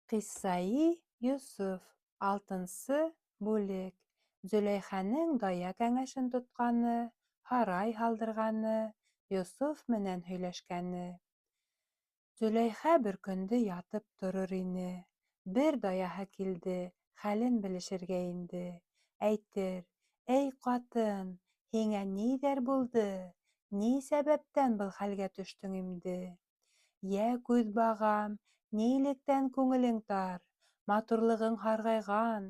Ҡиссаи Йософ, алтынсы бүлек. Зөләйхәнең дая кәңәшен тотҡаны, һарай һалдырғаны, Йософ менән һөйләшкәне. Зөләйхә бер көндө ятып торор ине. Бер даяһы килде, хәлен белешергә инде. Әйтер: "Эй ҡатын, һиңә ниҙәр булды? Ни сәбәптән был хәлгә төштөң имде? Йә күҙ бағам, нилектән күңелең тар, матурлығың һарғайған,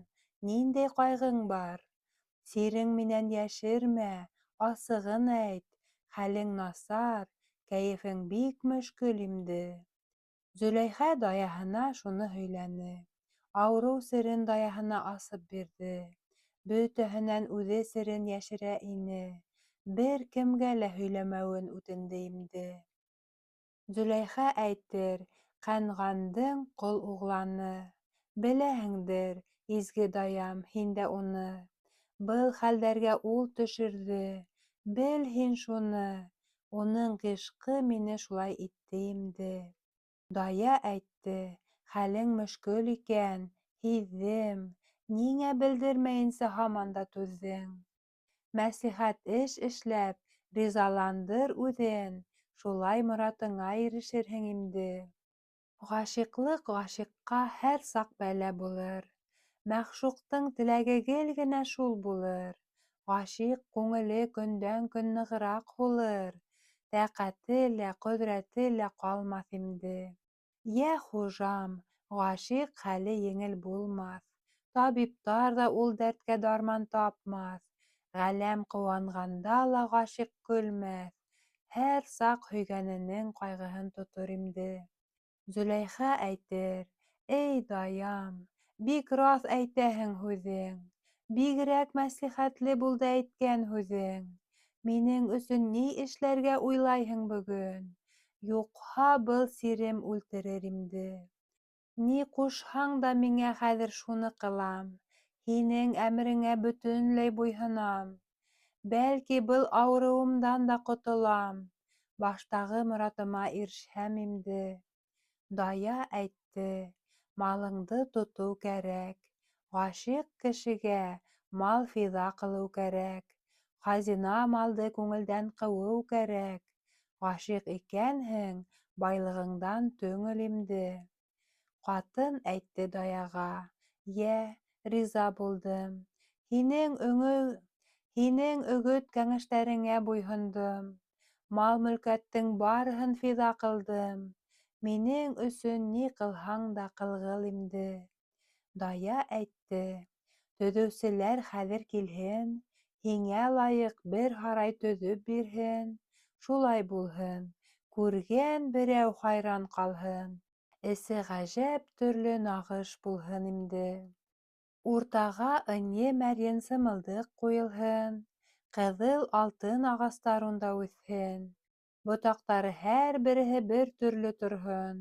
ниндәй ҡайғың бар? Сирең минән йәшермә, асығын әйт, хәлең насар, кәйефең бик мөшкөл имде." Зөләйхә даяһына шуны һөйләне. Ауырыу серен даяһына асып бирҙе. Бөтәһенән үҙе серен йәшерә ине. Бер кемгә лә һөйләмәүен үтенде имде. Зөләйхә әйтер, Ҡәнғандың ҡол уғланы. Беләһеңдер, изге даям, һин дә уны. Был хәлдәргә ул төшөрҙө, бел һин шуны. Уның ғишҡы мине шулай итте имде. Дая әйтте, хәлең мөшкөл икән, һиҙҙем, ниңә белдермәйенсә һаман да түҙҙең? Мәслихәт эш эшләп, ризаландыр үҙен, шулай моратыңа ирешерһең имде. Ғашиҡлыҡ ғашиҡҡа һәр саҡ бәлә булыр, Мәғшуҡтың теләге гел генә шул булыр. Ғашиҡ күңеле көндән-көн нығыраҡ һулыр, Тәҡәте лә, ҡөҙрәте лә ҡалмаҫ имде. Йә хужам, ғашиҡ хәле еңел булмаҫ, Табиптар ҙа ул дәрткә дарман тапмаҫ. Ғаләм ҡыуанғанда ла ғашиҡ көлмәҫ, Һәр саҡ һөйгәненең ҡайғыһын тотор имде. Зөләйха әйтер: "Эй даям, бик раҫ әйтәһең һүҙең, Бигерәк мәслихәтле булды әйткән һүҙең. Минең өсөн ни эшләргә уйлайһың бөгөн? Юҡһа был сирем үлтерер имде. Ни ҡушһаң да миңә хәҙер шуны ҡылам, Һинең әмереңә бөтөнләй буйһонам. Бәлки, был ауырыуымдан да ҡотолам, Баштағы моратыма ирешһәм имде." Дая әйтте: "Малыңды тотоу кәрәк, Ғашиҡ кешегә мал фиҙа ҡылыу кәрәк, Хазина малды күңелдән ҡыуыу кәрәк, Ғашиҡ икәнһең, байлығыңдан төңөл имде." Ҡатын әйтте даяға: "Йә, риза булдым, һинең һинең өгөт-кәңәштәреңә буйһондом, Мал-мөлкәттең барыһын фиҙа ҡылдым, Минең өсөн ни ҡылһаң да ҡылғыл имде." Дая әйтте: "Төҙөүселәр хәҙер килһен, Һиңә лайыҡ бер һарай төҙөп бирһен, Шулай булһын, күргән берәү хайран ҡалһын, Эсе ғәжәп төрлө нағыш булһын имде. Уртаға ынйы-мәрйен сымылдыҡ ҡуйылһын, Ҡыҙыл алтын ағастар унда үҫһен, Ботаҡтары һәр береһе бер төрлө торһон,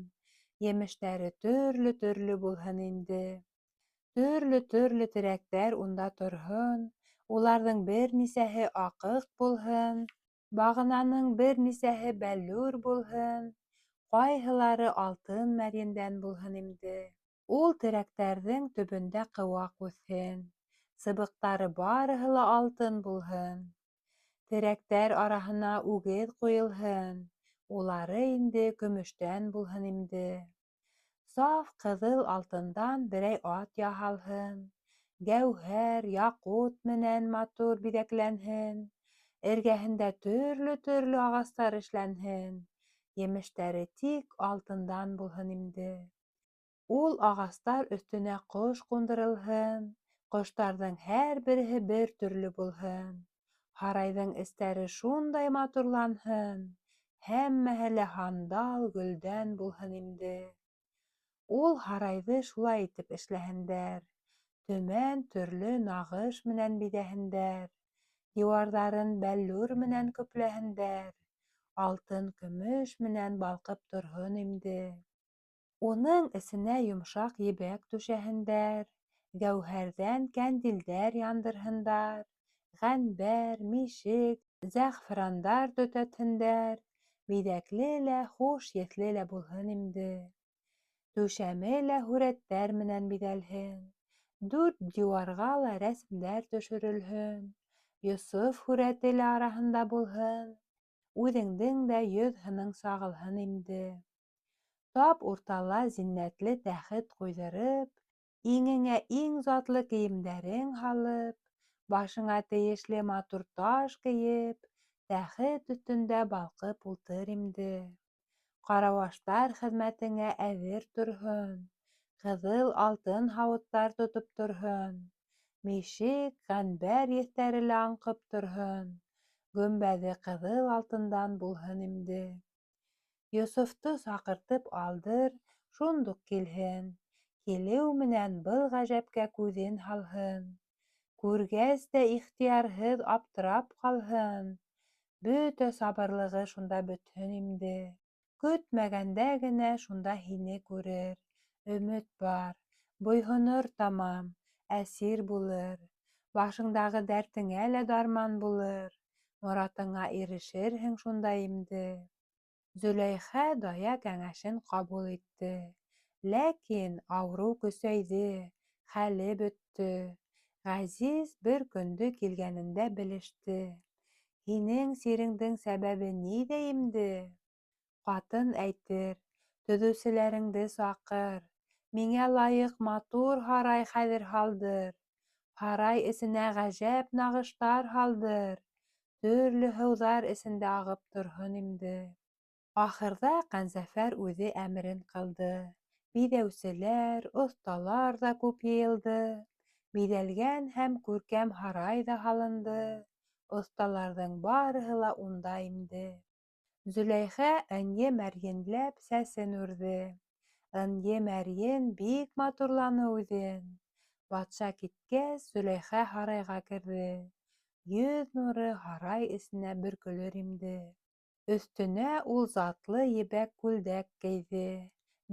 Емештәре төрлө-төрлө булһын инде. Төрлө-төрлө терәктәр унда торһон, Уларҙың бер нисәһе аҡыҡ булһын, Бағананың бер нисәһе бәллүр булһын, Ҡайһылары алтын мәрйендән булһын имде. Ул терәктәрҙең төбөндә ҡыуаҡ үҫһен, Сыбыҡтары барыһы ла алтын булһын. Терәктәр араһына үгеҙ ҡуйылһын, Улары инде көмөштән булһын имде. Саф ҡыҙыл алтындан берәй ат яһалһын, Гәүһәр, яҡут менән матур биҙәкләнһен, Эргәһендә төрлө-төрлө ағастар эшләнһен, Емештәре тик алтындан булһын имде. Ул ағастар өҫтөнә ҡош ҡундырылһын, Ҡоштарҙың һәр береһе бер төрлө булһын. Һарайҙың эстәре шундай матурланһын, Һәммәһе лә һандал гөлдән булһын имде. Ул һарайҙы шулай итеп эшләһендәр, Төмән төрлө нағыш менән биҙәһендәр, Диуарҙарын бәллүр менән көпләһендәр, Алтын-көмөш менән балҡып торһон имде. Уның эсенә йомшаҡ ебәк түшәһендәр, Гәүһәрҙән кәндилдәр яндырһындар, Ғәнбәр, мишек, зәғфрандар төтәтһендәр, Биҙәкле лә, хуш еҫле лә булһын имде. Түшәме лә һүрәттәр менән биҙәлһен. Дүрт диуарға ла рәсемдәр төшөрөлһөн. Йософ һүрәте лә араһында булһын. Үҙеңдең дә йөҙ-һының сағылһын имде. Тап уртала зиннәтле тәхет ҡуйҙырып, иңеңә иң затлы кейемдәрең һалып, башыңа тейешле матур таш кейеп, тәхет өҫтөндә балҡып ултыр имде. Ҡарауаштар хеҙмәтеңә әҙер торһон, ҡыҙыл алтын һауыттар тотоп торһон, мишек, ғәнбәр еҫтәре лә аңҡып торһон, гөмбәҙе ҡыҙыл алтындан булһын имде. Йософто саҡыртып алдыр, шундуҡ килһен. Килеү менән был ғәжәпкә күҙен һалһын. Күргәс тә ихтыярһыҙ аптырап ҡалһын. Бөтә сабырлығы шунда бөтһөн имде. Көтмәгәндә генә шунда һине күрер. Өмөт бар, буйһонор тамам, әсир булыр. Башыңдағы дәртеңә лә дарман булыр. Моратыңа ирешерһең шунда имде. Зөләйхә дая кәңәшен ҡабул итте. Ләкин ауырыу көсәйҙе, хәле бөттө. Ғәзиз бер көндө килгәнендә белеште: Һинең сиреңдең сәбәбе ниҙә имде? Ҡатын әйтер, төҙөүселәреңде саҡыр, миңә лайыҡ матур һарай хәҙер һалдыр. Һарай эсенә ғәжәп нағыштар һалдыр, төрлө һыуҙар эсендә ағып торһон имде. Ахырҙа Ҡәнзәфәр үҙе әмерен ҡылды. Биҙәүселәр, оҫталар ҙа күп йыйылды. Биҙәлгән һәм күркәм һарай ҙа һалынды. Оҫталарҙың барыһы ла унда имде. Зөләйхә ынйы-мәрйенләп сәсен үрҙе. Ынйы-мәрйен бик матурланы үҙен. Батша киткәс, Зөләйхә һарайға керҙе. Йөҙ нуры һарай эсенә бөркөлөр имде. Өҫтөнә ул затлы ебәк күлдәк кейҙе,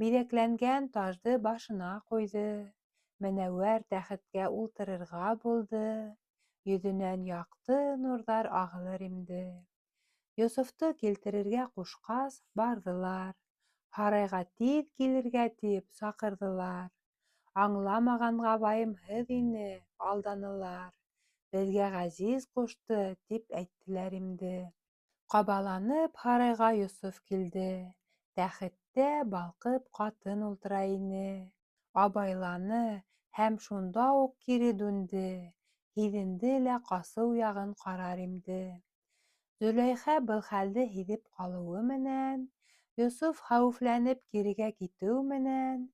биҙәкләнгән тажды башына ҡуйҙы, менәүәр тәхеткә ултырырға булды, йөҙөнән яҡты нурҙар ағылыр имде. Йософто килтерергә ҡушҡас, барҙылар. Һарайға тиҙ килергә тип саҡырҙылар. Аңламағанға вайымһыҙ ине, алданылар. Беҙгә Ғәзиз ҡушты, тип әйттеләр имде. Ҡабаланып һарайға Йософ килде. Тәхеттә балҡып ҡатын ултыра ине. Абайланы һәм шунда уҡ кире дүнде, һиҙенде лә ҡасыу яғын ҡарар имде. Зөләйхә был хәлде һиҙеп ҡалыуы менән, Йософ хәүефләнеп кирегә китеү менән,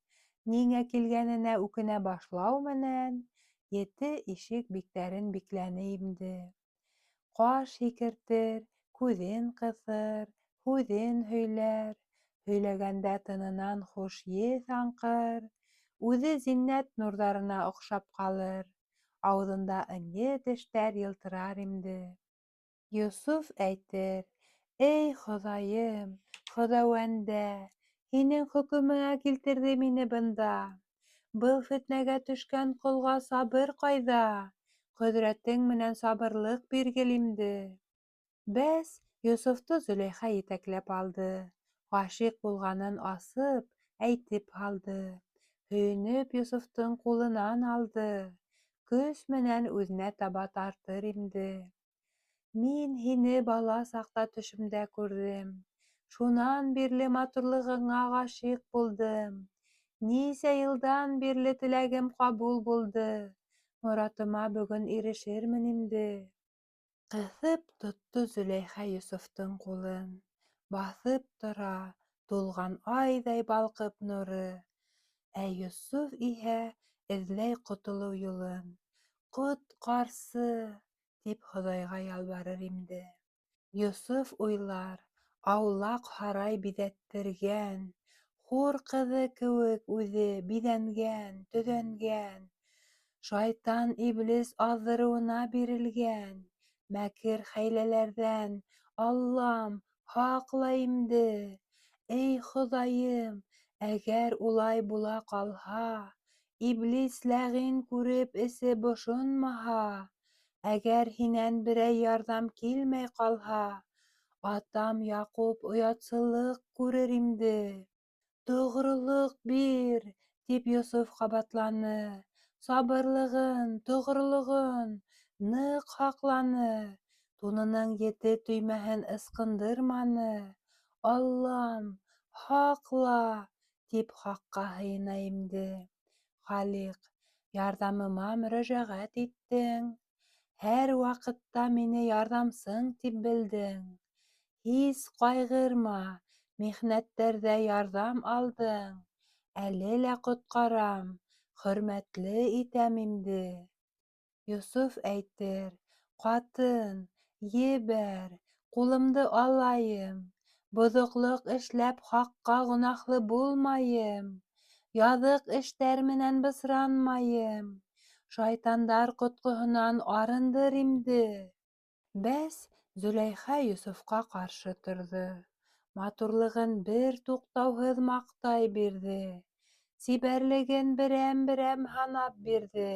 ниңә килгәненә үкенә башлау менән, ете ишек биктәрен бикләне имде. Ҡаш һикертер, күҙен ҡыҫыр, һүҙен һөйләр, һөйләгәндә тынынан хуш еҫ аңҡыр, үҙе зиннәт нурҙарына оҡшап ҡалыр, ауыҙында ынйы тештәр йылтырар имде. Йософ әйтер: Эй, Хоҙайым, Хоҙауәндә, һинең хөкөмөңә килтерҙе мине бында. Был фетнәгә төшкән ҡолға сабыр ҡайҙа? Ҡөҙрәтең менән сабырлыҡ биргел имде. Бәс, Йософто Зөләйхә етәкләп алды, ғашиҡ булғанын асып, әйтеп һалды. Һөйөнөп Йософтоң ҡулынан алды, көс менән үҙенә таба тартыр имде. Мин һине бала саҡта төшөмдә күрҙем. Шунан бирле матурлығыңа ғашиҡ булдым. Нисә йылдан бирле теләгем ҡабул булды. Моратыма бөгөн ирешермен инде. Ҡыҫып тотто Зөләйхә Йософтоң ҡулын. Баҫып тора, тулған айҙай балҡып нуры. Ә Йософ иһә эҙләй ҡотолоу юлын. Ҡотҡарсы! Тип Хоҙайға ялбарыр имде. Йософ уйлар, аулаҡ һарай биҙәттергән, хур ҡыҙы кеүек үҙе биҙәнгән, төҙәнгән, шайтан иблис аҙҙырыуына бирелгән, мәкер-хәйләләрҙән, Аллам, һаҡла имде! Эй, Хоҙайым, әгәр улай була ҡалһа, иблис ләғин күреп эсе бошонмаһа, әгәр һинән берәй ярҙам килмәй ҡалһа, атам Яҡуп оятсылыҡ күрер имде. Тоғролоҡ бир, тип Йософ ҡабатланы, сабырлығын, тоғролоғон ныҡ һаҡланы, тунының ете төймәһен ысҡындырманы. Аллам, һаҡла, тип хаҡҡа һыйына имде. Халиҡ, ярҙамыма мөрәжәғәт иттең, һәр ваҡытта мине ярҙамсың тип белдең. Һис ҡайғырма, михнәттәрҙә ярҙам алдың, әле лә ҡотҡарам, хөрмәтле итәм имде. Йософ әйтер: ҡатын, ебәр, ҡулымды алайым, боҙоҡлоҡ эшләп хаҡҡа гонаһлы булмайым, яҙыҡ эштәр менән бысранмайым, шайтандар ҡотҡоһонан арындыр имде. Бәс, Зөләйха Йософҡа ҡаршы торҙо, матурлығын бер туҡтауһыҙ маҡтай бирҙе, сибәрлеген берәм-берәм һанап бирҙе,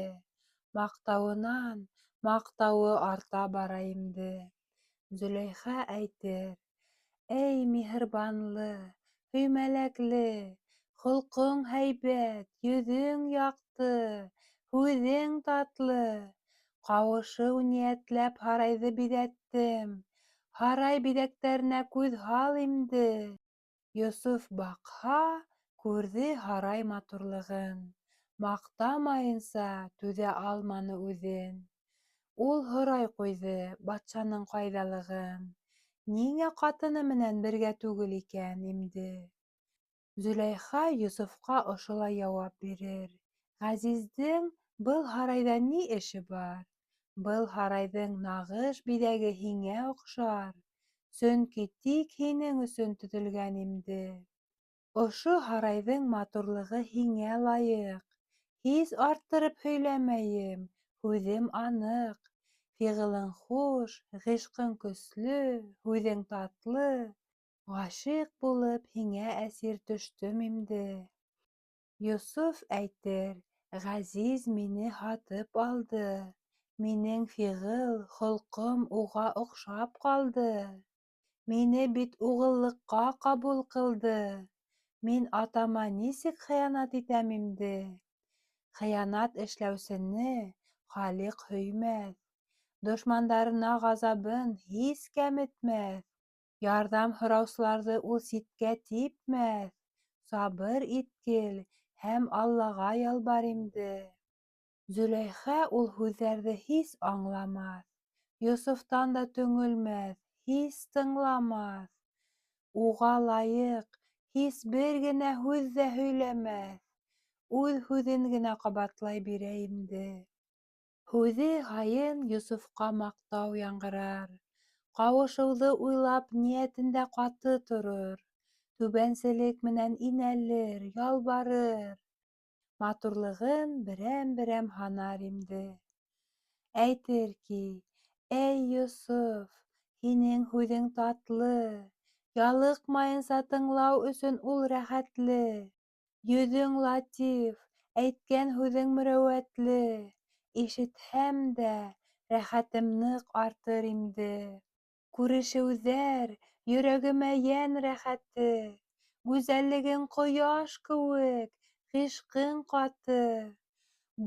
маҡтауынан маҡтауы арта бара имде. Зөләйха әйтер: Эй, миһырбанлы, һөймәләкле, холҡоң һәйбәт, йөҙөң яҡты, һүҙең татлы, ҡауышыу ниәтләп һарайҙы биҙәттем, һарай биҙәктәренә күҙ һал имде. Йософ баҡһа, күрҙе һарай матурлығын, маҡтамайынса түҙә алманы үҙен. Ул һорай ҡуйҙы батшаның ҡайҙалығын, ниңә ҡатыны менән бергә түгел икән имде. Зөләйха Йософҡа ошолай яуап бирер: Ғәзиздең был һарайҙа ни эше бар? Был һарайҙың нағыш биҙәге һиңә оҡшар, сөнки тик һинең өсөн төҙөлгән имде. Ошо һарайҙың матурлығы һиңә лайыҡ, һис арттырып һөйләмәйем, һүҙем аныҡ. Фиғылың хуш, ғишҡың көслө, һүҙең татлы, ғашиҡ булып һиңә әсир төштөм имде. Йософ әйтер: Ғәзиз мине һатып алды, минең фиғыл, холҡом уға оҡшап ҡалды. Мине бит уғыллыҡҡа ҡабул ҡылды. Мин атама нисек хыянат итәм имде? Хыянат эшләүсене Халиҡ һөймәҫ, дошмандарына ғазабын һис кәметмәҫ, ярҙам һораусыларҙы ул ситкә типмәҫ. Сабыр иткел һәм Аллаға ялбар имде. Зөләйха ул һүҙҙәрҙе һис аңламаҫ, Йософтан да төңөлмәҫ, һис тыңламаҫ. Уға лайыҡ һис бер генә һүҙ ҙә һөйләмәҫ, үҙ һүҙен генә ҡабатлай бирә имде. Һүҙе һайын Йософҡа маҡтау яңғырар, ҡауышыуҙы уйлап ниәтендә ҡаты торор, түбәнселек менән инәлер, ялбарыр, матурлығын берәм-берәм һанар имде. Әйтер ки: Эй, Йософ, һинең һүҙең татлы, ялыҡмайынса тыңлау өсөн ул рәхәтле, йөҙөң латиф, әйткән һүҙең мөрәүәтле, ишетһәм дә, рәхәтем ныҡ артыр имде. Күрешеүҙәр йөрәгемә йән рәхәте, гүзәллегең ҡояш кеүек, ғишҡың ҡаты,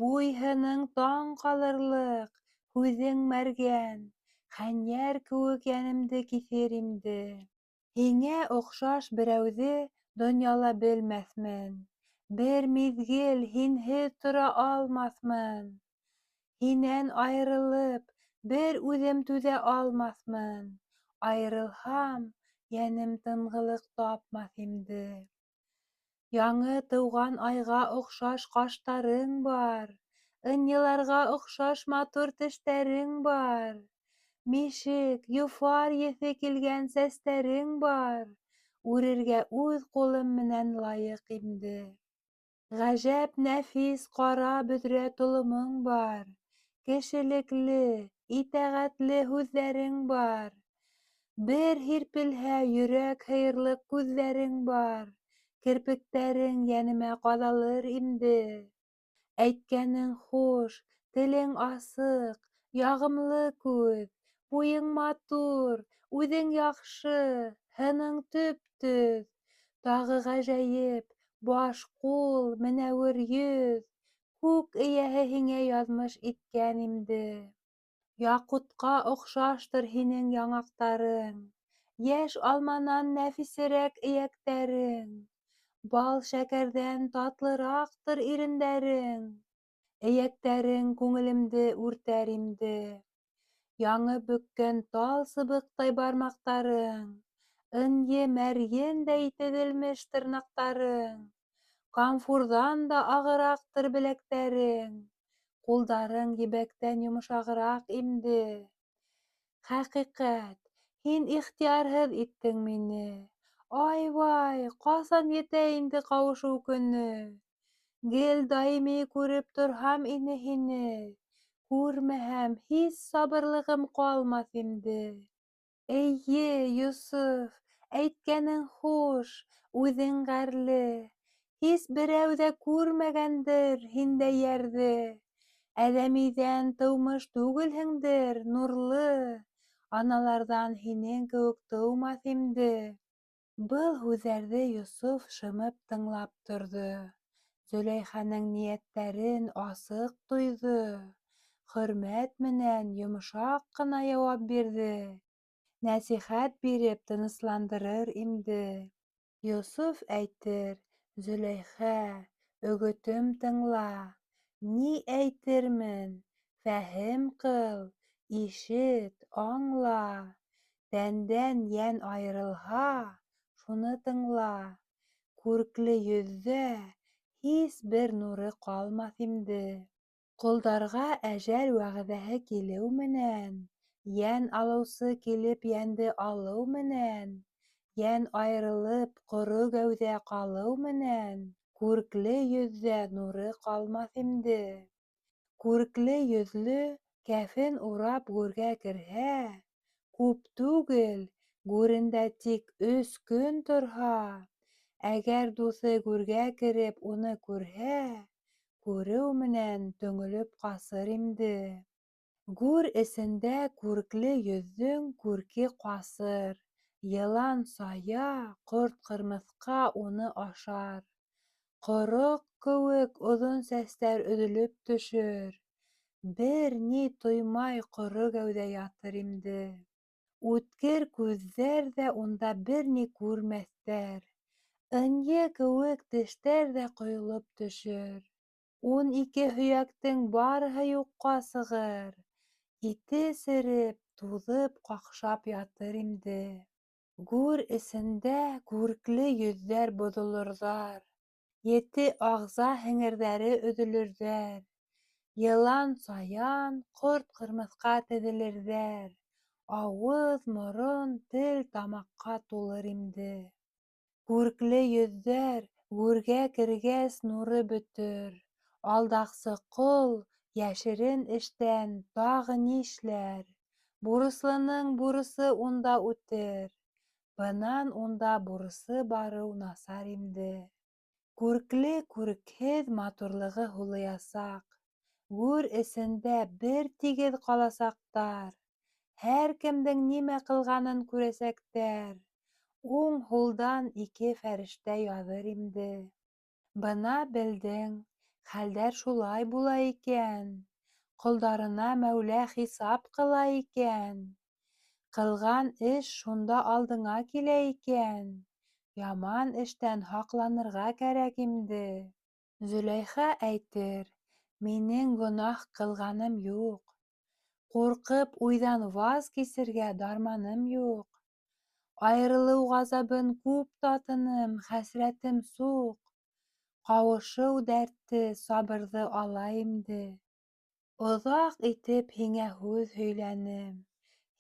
буй-һының таң ҡалырлыҡ, һүҙең мәргән, хәнйәр кеүек йәнемде киҫер имде. Һиңә оҡшаш берәүҙе донъяла белмәҫмен, бер миҙгел һинһеҙ тора алмаҫмын. Һинән айырылып, бер үҙем түҙә алмаҫмын, айырылһам, йәнем тынғылыҡ тапмаҫ имде. Яңы тыуған айға оҡшаш ҡаштарың бар, ынйыларға оҡшаш матур тештәрең бар, мишек, йофар еҫе килгән сәстәрең бар, үрергә үҙ ҡулым менән лайыҡ имде. Ғәжәп нәфис ҡара бөҙрә толомоң бар, кешелекле, итәғәтле һүҙҙәрең бар, бер һирпелһә йөрәк һыйырлыҡ күҙҙәрең бар, керпектәрең йәнемә ҡаҙалыр имде. Әйткәнең хуш, телең асыҡ, яғымлы күҙ, буйың матур, үҙең яҡшы, һының төп-төҙ. Тағы ғәжәйеп, баш-ҡул, менәүер йөҙ, Күк эйәһе һиңә яҙмыш иткән имде. Яҡутҡа оҡшаштыр һинең яңаҡтарың, Йәш алманан нәфисерәк эйәктәрең, Бал-шәкәрҙән татлыраҡтыр ирендәрең, Эйәктәрең күңелемде үртәр имде. Яңы бөккән тал сыбыҡтай бармаҡтарың, Ынйы-мәрйендәй теҙелмеш тырнаҡтарың, Камфурҙан да ағыраҡтыр беләктәрең, Ҡулдарың ебәктән йомшағыраҡ имде. Хәҡиҡәт, һин ихтыярһыҙ иттең мине, Ай-вай, ҡасан етә инде ҡауышыу көнө? Гел даими күреп торһам ине һине, Күрмәһәм, һис сабырлығым ҡалмаҫ имде. Эйе, Йософ, әйткәнең хуш, үҙең ғәрле, Һис берәү ҙә күрмәгәндер һиндәй йәрҙе. Әҙәмиҙән тыумыш түгелһеңдер, нурлы, Аналарҙан һинең кеүек тыумаҫ имде. Был һүҙҙәрҙе Йософ шымып тыңлап торҙо. Зөләйханың ниәттәрен асыҡ тойҙо. Хөрмәт менән йомшаҡ ҡына яуап бирҙе. Нәсихәт биреп тынысландырыр имде. Йософ әйтер, Зөләйхә, өгөтөм тыңла, Ни әйтермен, фәһем ҡыл, ишет, аңла. Тәндән йән айырылһа, шуны тыңла, Күрекле йөҙҙә һис бер нуры ҡалмаҫ имде. Ҡолдарға әжәл вәғәҙәһе килеү менән, Йән алыусы килеп йәнде алыу менән, Йән айырылып, ҡоро гәүҙә ҡалыу менән, Күрекле йөҙҙә нуры ҡалмаҫ имде. Күрекле йөҙлө кәфен урап гүргә керһә, Күп түгел, гүрендә тик өс көн торһа, Әгәр дуҫы гүргә кереп уны күрһә, Күреү менән төңөлөп ҡасыр имде. Гүр эсендә күрекле йөҙҙөң күрке ҡасыр, Йылан-сая, ҡорт-ҡырмыҫҡа уны ашар. Ҡороҡ кеүек оҙон сәстәр өҙөлөп төшөр, Бер ни тоймай ҡоро гәүҙә ятыр имде. Үткер күҙҙәр ҙә унда бер ни күрмәҫтәр, Ынйы кеүек тештәр ҙә ҡойолоп төшөр. 12 һөйәктең барыһы юҡҡа сығыр, Ите сереп, туҙып, ҡаҡшап ятыр имде. Гүр эсендә күрекле йөҙҙәр боҙолорҙар, Ете ағза һеңерҙәре өҙөлөрҙәр. Йылан-саян, ҡорт-ҡырмыҫҡа теҙелерҙәр, Ауыҙ, морон, тел тамаҡҡа тулыр имде. Күрекле йөҙҙәр гүргә кергәс нуры бөтөр, Алдаҡсы ҡол йәшерен эштән тағы нишләр? Бурыслының бурысы унда үтер, Бынан унда бурысы барыу насар имде. Күрекле-күрекһеҙ матурлығы һулыясаҡ, Гүр эсендә бер тигеҙ ҡаласаҡтар, Һәр кемдең нимә ҡылғанын күрәсәктәр, Уң-һулдан ике фәрештә яҙыр имде. Бына белдең, хәлдәр шулай була икән, Ҡолдарына Мәүлә хисап ҡыла икән. Ҡылған эш шунда алдыңа килә икән, Яман эштән һаҡланырға кәрәк имде. Зөләйха әйтер, минең гонаһ ҡылғаным юҡ, Ҡурҡып уйҙан ваз кисергә дарманым юҡ. Айырылыу ғазабын күп татыным, хәсрәтем суҡ, Ҡауышыу дәрте сабырҙы ала имде. Оҙаҡ итеп һиңә һүҙ һөйләнем,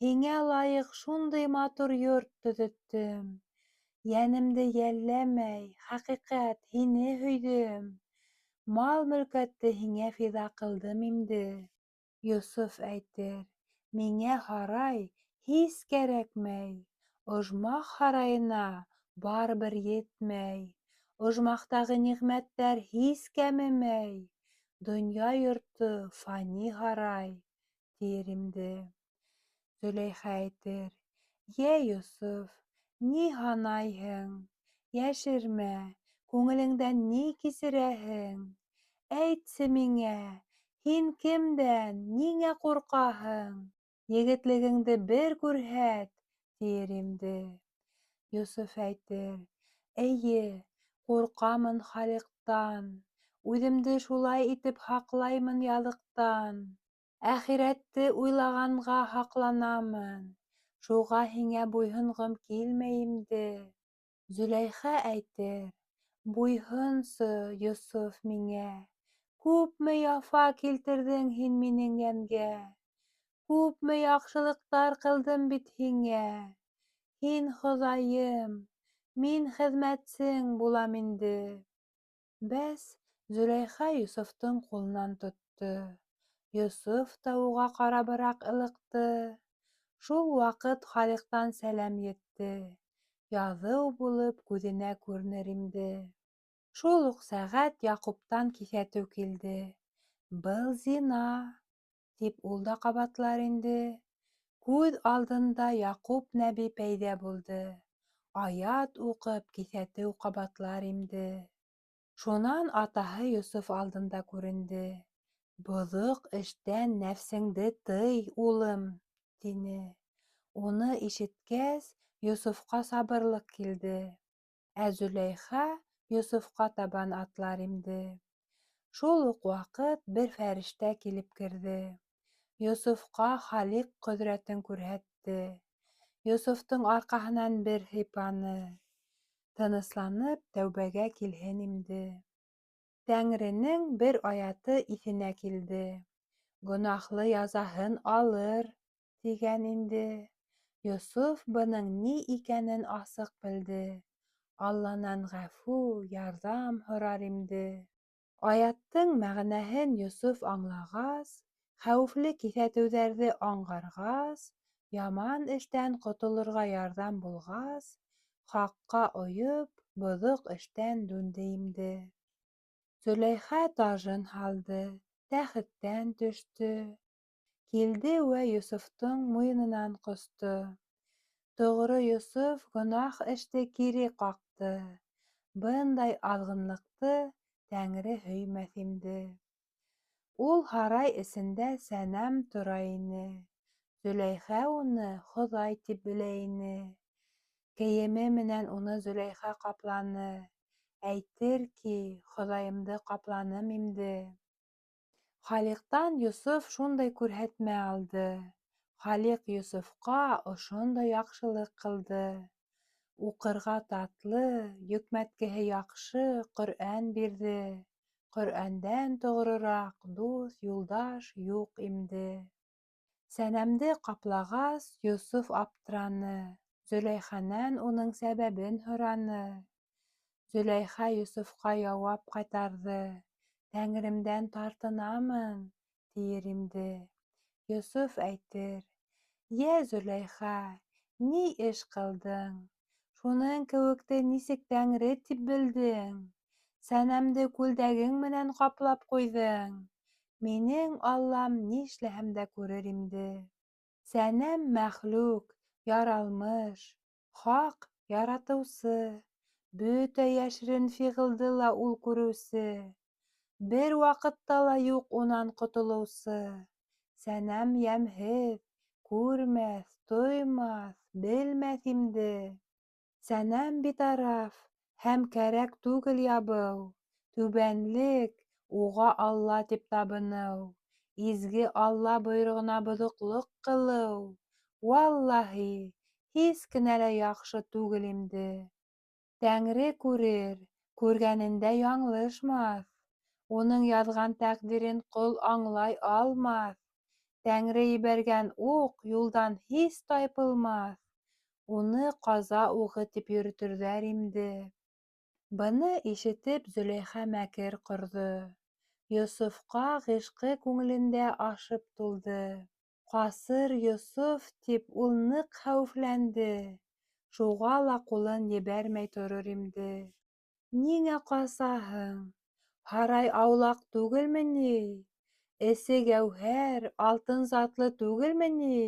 Һиңә лайыҡ шундай матур йорт төҙөттөм. Йәнемде йәлләмәй, хәҡиҡәт, һине һөйҙөм, Мал-мөлкәтте һиңә фиҙа ҡылдым имде. Йософ әйтер, миңә һарай һис кәрәкмәй, Ожмах һарайына барыбер етмәй, Ожмахтағы ниғмәттәр һис кәмемәй, Донъя йорто фани һарай, тиер имде. Зөләйха әйтер, йә Йософ, ни һанайһың? Йәшермә, күңелеңдән ни кисерәһең? Әйтсе миңә, һин кемдән, ниңә ҡурҡаһың? Егетлегеңде бер күрһәт, тиер имде. Йософ әйтер: Эйе, ҡурҡамын Халиҡтан, Үҙемде шулай итеп һаҡлаймын яҙыҡтан. Әхирәтте уйлағанға һаҡланамын, Шуға һиңә буйһонғом килмәй имде. Зөләйха әйтер: Буйһонсо, Йософ, миңә, Күпме яфа килтерҙең һин минең йәнгә, Күпме яҡшылыҡтар ҡылдым бит һиңә. Һин Хоҙайым, мин хеҙмәтсең булам инде. Бәс, Зөләйха Йософтоң ҡулынан тотто. Йософ та уға ҡарабыраҡ ылыҡты. Шул ваҡыт Халиҡтан сәләм етте. Яҙыу булып күҙенә күренер имде. Шул уҡ сәғәт Яҡуптан киҫәтеү килде. Был зина, тип ул да ҡабатлар инде. Күҙ алдында Яҡуп нәби пәйҙә булды. Аят уҡып, киҫәтеү ҡабатлар имде. Шунан атаһы Йософ алдында күренде. Боҙоҡ эштән нәфсеңде тый, улым, тине. Уны ишеткәс, Йософҡа сабырлыҡ килде. Ә Зөләйха Йософҡа табан атлар имде. Шул уҡ ваҡыт бер фәрештә килеп керҙе. Йософҡа Халиҡ ҡөҙрәтен күрһәтте. Йософтоң арҡаһынан бер һыйпаны. Тынысланып, тәүбәгә килһен имде. Тәңренең бер аяты иҫенә килде. Гонаһлы язаһын алыр, тигән инде. Йософ бының ни икәнен асыҡ белде. Алланан ғәфү, ярҙам һорар имде. Аяттың мәғәнәһен Йософ аңлағас, хәүефле киҫәтеүҙәрҙе аңғарғас, яман эштән ҡотолорға ярҙам булғас, хаҡҡа ойоп, боҙоҡ эштән дүнде имде. Зөләйха тажын һалды, тәхеттән төштө. Килде вә Йософтоң муйынынан ҡосто. Тоғро Йософ гонаһ эште кире ҡаҡты. Бындай аҙғынлыҡты Тәңре һөймәҫ имде. Ул һарай эсендә сәнәм тора ине. Зөләйха уны Хоҙай тип белә ине. Кейеме менән уны Зөләйха ҡапланы. Әйтер ки, Хоҙайымды ҡапланым имде. Халиҡтан Йософ шундай күрһәтмә алды. Халиҡ Йософҡа ошондай яҡшылыҡ ҡылды. Уҡырға татлы, йөкмәткеһе яҡшы Ҡөрьән бирҙе. Ҡөрьәндән тоғрораҡ дуҫ, юлдаш юҡ имде. Сәнәмде ҡаплағас, Йософ аптыраны, Зөләйханан уның сәбәбен һораны. Зөләйха Йософҡа яуап ҡайтарҙы: Тәңремдән тартынамын, тиер имде. Йософ әйтер: Йә Зөләйха, ни эш ҡылдың? Шуның кеүекте нисек тәңре тип белдең? Сәнәмде күлдәгең менән ҡаплап ҡуйҙың. Минең Аллам нишләһәм дә күрер имде. Сәнәм мәхлүк, яралмыш, хаҡ яратыусы, бөтә йәшерен фиғылды ла ул күреүсе. Бер ваҡытта ла юҡ унан ҡотолоусы. Сәнәм йәмһеҙ, күрмәҫ, тоймаҫ, белмәҫ имде. Сәнәм битараф һәм кәрәк түгел ябыу, түбәнлек, уға Алла тип табыныу, изге Алла бойороғона боҙоҡлоҡ ҡылыу, валлаһи, һис кенә лә яҡшы түгел имде. Тәңре күрер, күргәнендә яңылышмаҫ. Уның яҙған тәҡдирен ҡол аңлай алмаҫ. Тәңре ебәргән уҡ юлдан һис тайпылмаҫ. Уны ҡаза уғы тип йөрөтөрҙәр имде. Быны ишетеп, Зөләйха мәкер ҡорҙо. Йософҡа ғишҡы күңелендә ашып тулды. Ҡасыр Йософ тип ул ныҡ хәүефләнде. Шуға ла ҡулын ебәрмәй торор имде. Ниңә ҡасаһың? Һарай аулаҡ түгелме ни? Эсе гәүһәр, алтын затлы түгелме ни?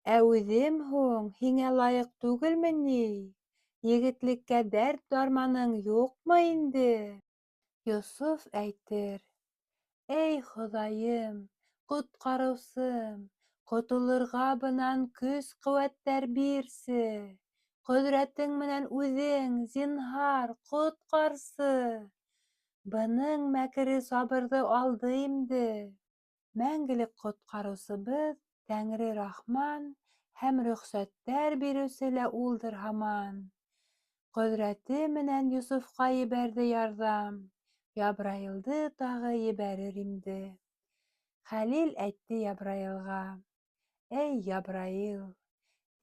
Ә үҙем һуң һиңә лайыҡ түгелме ни? Егетлеккә дәрт-дарманың юҡмы инде? Йософ әйтер: Эй Хоҙайым, ҡотҡарыусым, Ҡотолорға бынан көс-ҡеүәттәр бирсе, Ҡөҙрәтең менән үҙең, зинһар, ҡотҡарсы, Бының мәкере сабырҙы алды имде. Мәңгелек ҡотҡарыусыбыҙ Тәңре Рахман Һәм рөхсәттәр биреүсе лә улдыр һаман. Ҡөҙрәте менән Йософҡа ебәрҙе ярҙам, Ябраилды тағы ебәрер имде. Хәлил әйтте Ябраилға: Эй, Ябраил,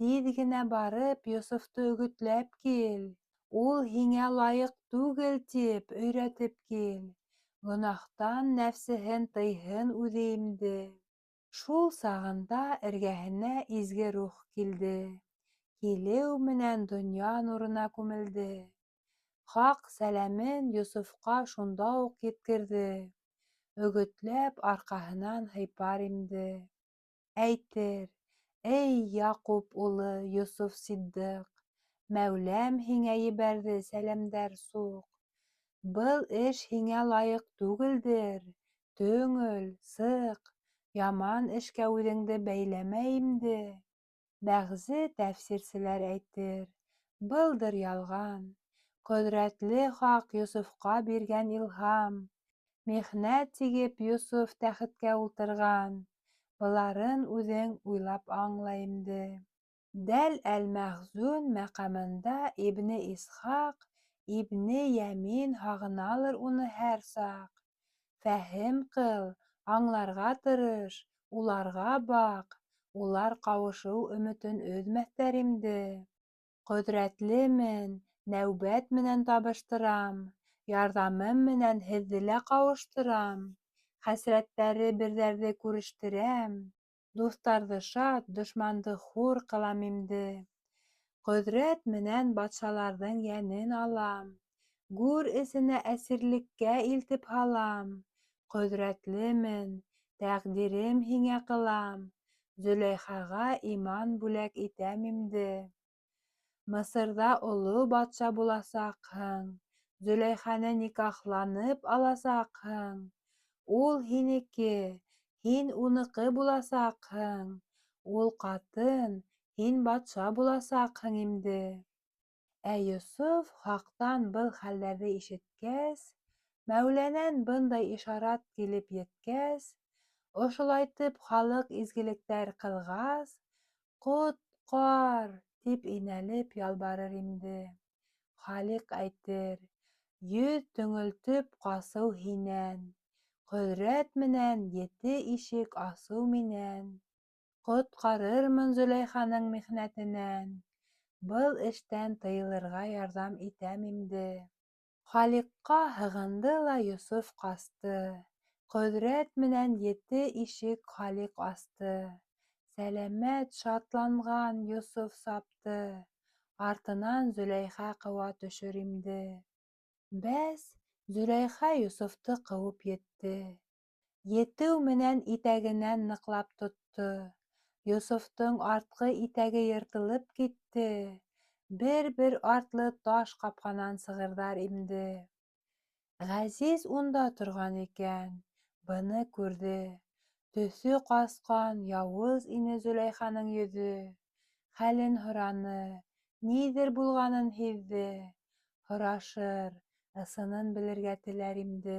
тиҙ генә барып Йософто өгөтләп кил, ул һиңә лайыҡ түгел тип өйрәтеп кил, гонаһтан нәфсеһен тыйһын үҙе имде. Шул сағында эргәһенә изге рух килде, Килеү менән донъя нурына күмелде. Хаҡ сәләмен Йософҡа шунда уҡ еткерҙе, Өгөтләп арҡаһынан һыйпар имде. Әйтер: Эй, Яҡуп улы Йософ Ситдыҡ, Мәүләм һиңә ебәрҙе сәләмдәр суҡ. Был эш һиңә лайыҡ түгелдер, төңөл, сыҡ, Яман эшкә үҙеңде бәйләмә имде. Бәғзе тәфсирселәр әйтер: Былдыр ялған, Ҡөҙрәтле Хаҡ Йософҡа биргән илһам. Михнәт сигеп Йософ тәхеткә ултырған, Быларын үҙең уйлап аңла имде. Дәл әл-Мәхзүн мәҡамында Ибне Исхаҡ, Ибне Йәмин һағыналыр уны һәр саҡ. Фәһем ҡыл, аңларға тырыш, уларға баҡ, Улар ҡауышыу өмөтөн өҙмәҫтәр имде. Ҡөҙрәтлемен, нәүбәт менән табыштырам, Ярҙамым менән һеҙҙе лә ҡауыштырам. Хәсрәттәре берҙәрҙе күрештерәм, Дуҫтарҙы шат, дошманды хур ҡылам имде. Ҡөҙрәт менән батшаларҙың йәнен алам, Гүр эсенә әсирлеккә илтеп һалам. Ҡөҙрәтлемен, тәҡдирем һиңә ҡылам, Зөләйхаға иман бүләк итәм имде. Мысырҙа оло батша буласаҡһың, Зөләйхәне никахланып аласаҡһың. Ул һинеке, һин уныҡы буласаҡһың, Ул ҡатын, һин батша буласаҡһың имде. Ә Йософ Хаҡтан был хәлдәрҙе ишеткәс, Мәүләнән бындай ишарат килеп еткәс, Ошолайтып халыҡ изгелектәр ҡылғас, Ҡот-ҡар! тип инәлеп ялбарыр имде. Халиҡ әйтер: Йөҙ төңөлтөп ҡасыу һинән, Ҡөҙрәт менән ете ишек асыу минән. Ҡотҡарырмын Зөләйханың михнәтенән, Был эштән тыйылырға ярҙам итәм имде. Халиҡҡа һығынды ла Йософ ҡасты, Ҡөҙрәт менән ете ишек Халиҡ асты. Сәләмәт шатланған Йософ сапты, Артынан Зөләйха ҡыуа төшөр имде. Бәс, Зөләйха Йософто ҡыуып етте. Етеү менән итәгенән ныҡлап тотто. Йософтоң артҡы итәге йыртылып китте, Бер-бер артлы таш ҡапҡанан сығырҙар имде. Ғәзиз унда торған икән, быны күрҙе. Төҫө ҡасҡан, яуыз ине Зөләйханың йөҙө. Хәлен һораны, ниҙер булғанын һиҙҙе. Һорашыр, ысынын белергә теләр имде.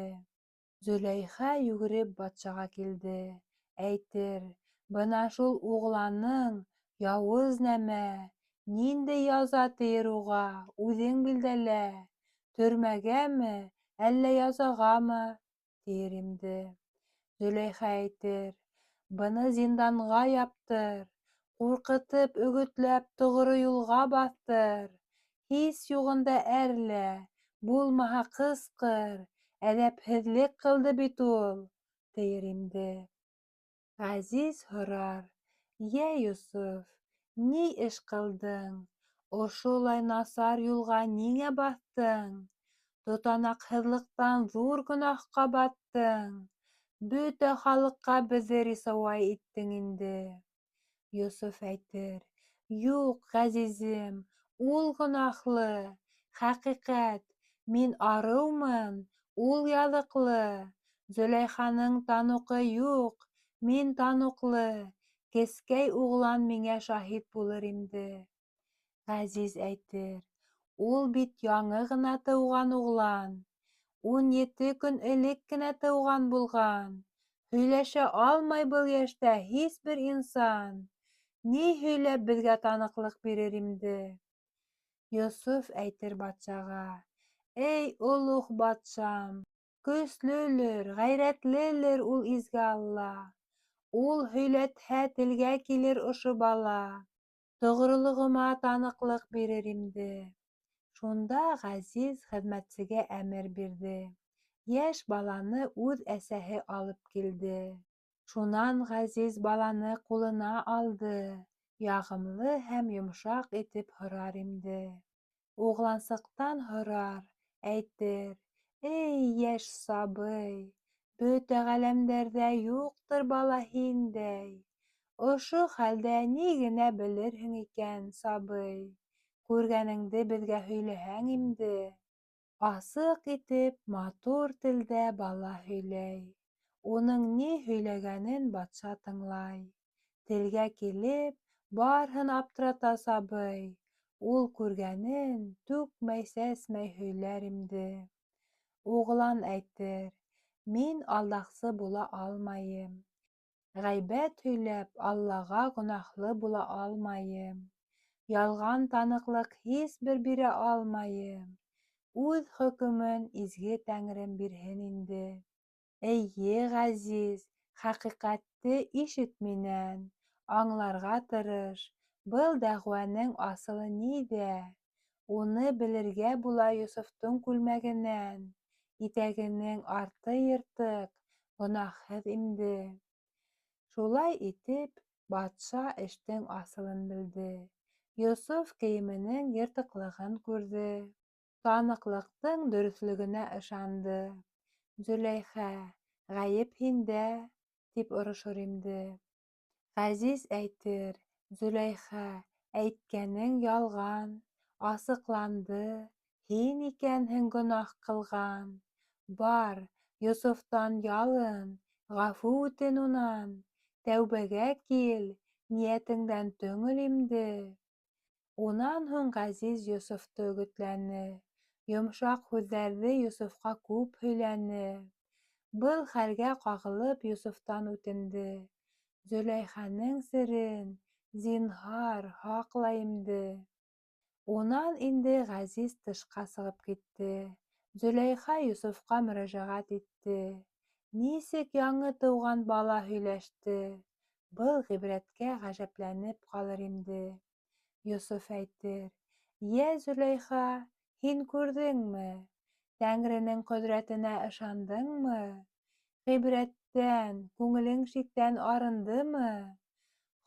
Зөләйха йүгереп батшаға килде, әйтер: Бына шул уғланың, яуыз нәмә, ниндәй яза тейер уға, үҙең билдәлә, төрмәгәме, әллә язағамы, тиер имде. Зөләйха әйтер: Быны зинданға яптыр, ҡурҡытып, өгөтләп, тоғро юлға баҫтыр, һис юғында әрлә, булмаһа ҡысҡыр, әҙәпһеҙлек ҡылды бит ул, тиер имде. Ғәзиз һорар: Йә, Йософ, ни эш ҡылдың, Ошолай насар юлға ниңә баҫтың? Тотанаҡһыҙлыҡтан ҙур гонаһҡа баттың, Бөтә халыҡҡа беҙҙе рисуай иттең инде. Йософ әйтер: Юҡ, ғәзизем, Ул гонаһлы, хәҡиҡәт, мин арыумын, ул яҙыҡлы. Зөләйханың тануҡы юҡ, мин тануҡлы, кескәй уғлан миңә шаһит булыр имде. Ғәзиз әйтер, ул бит яңы ғына тыуған уғлан, 17 көн элек кенә тыуған булған. Һөйләшә алмай был йәштә һис бер инсан. Ни һөйләп беҙгә таныҡлыҡ бирер имде? Йософ әйтер батшаға: Эй, олуғ батшам, көслөлөр, ғәйрәтлелер ул изге Алла. Ул һөйләтһә, телгә килер ошо бала. Тоғролоғома таныҡлыҡ бирер имде. Шунда Ғәзиз хеҙмәтсегә әмер бирҙе. Йәш баланы үҙ әсәһе алып килде. Шунан Ғәзиз баланы ҡулына алды, яғымлы һәм йомшаҡ итеп һорар имде. Уғлансыҡтан һорар, әйтер: Эй, йәш сабый, бөтә ғаләмдәрҙә юҡтыр бала һиндәй. Ошо хәлдә ни генә белерһең икән, сабый? Күргәнеңде беҙгә һөйләһәң имде. Асыҡ итеп, матур телдә бала һөйләй. Уның ни һөйләгәнен батша тыңлай. Телгә килеп, барыһын аптырата сабый. Ул күргәнен түкмәй-сәсмәй һөйләр имде. Уғлан әйтер: Мин алдаҡсы була алмайым. Ғәйбәт һөйләп, Аллаға гонаһлы була алмайым. Ялған таныҡлыҡ һис бер бирә алмайым. Үҙ хөкөмөн изге Тәңрем бирһен инде. Эйе, ғәзиз, хәҡиҡәтте ишет минән, аңларға тырыш, был дәғүәнең асылы ниҙә? Уны белергә була Йософтоң күлмәгенән, итәгенең арты йыртыҡ, гонаһһыҙ имде. Шулай итеп, батша эштең асылын белде. Йософ кейеменең йыртыҡлығын күрҙе. Таныҡлыҡтың дөрөҫлөгөнә ышанды. Зөләйха, ғәйеп һиндә, тип орошор имде. Ғәзиз әйтер, Зөләйха, әйткәнең ялған, асыҡланды, һин икәнһең гонаһ ҡылған. Бар, Йософтан ялын, ғәфү үтен унан, тәүбәгә кил, ниәтеңдән төңөл имде. Унан һуң Ғәзиз Йософто өгөтләне, йомшаҡ һүҙҙәрҙе Йософҡа күп һөйләне. Был хәлгә ҡағылып Йософтан үтенде: Зөләйхәнең серен, зинһар, һаҡла имде. Унан инде Ғәзиз тышҡа сығып китте. Зөләйха Йософҡа мөрәжәғәт итте: Нисек яңы тыуған бала һөйләште? Был ғибрәткә ғәжәпләнеп ҡалыр имде. Йософ әйтер: Йә, Зөләйха, һин күрҙеңме? Тәңренең ҡөҙрәтенә ышандыңмы? Ғибрәттән, күңелең шиктән арындымы?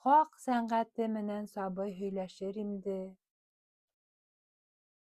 Хаҡ сәнғәте менән сабый һөйләшер имде.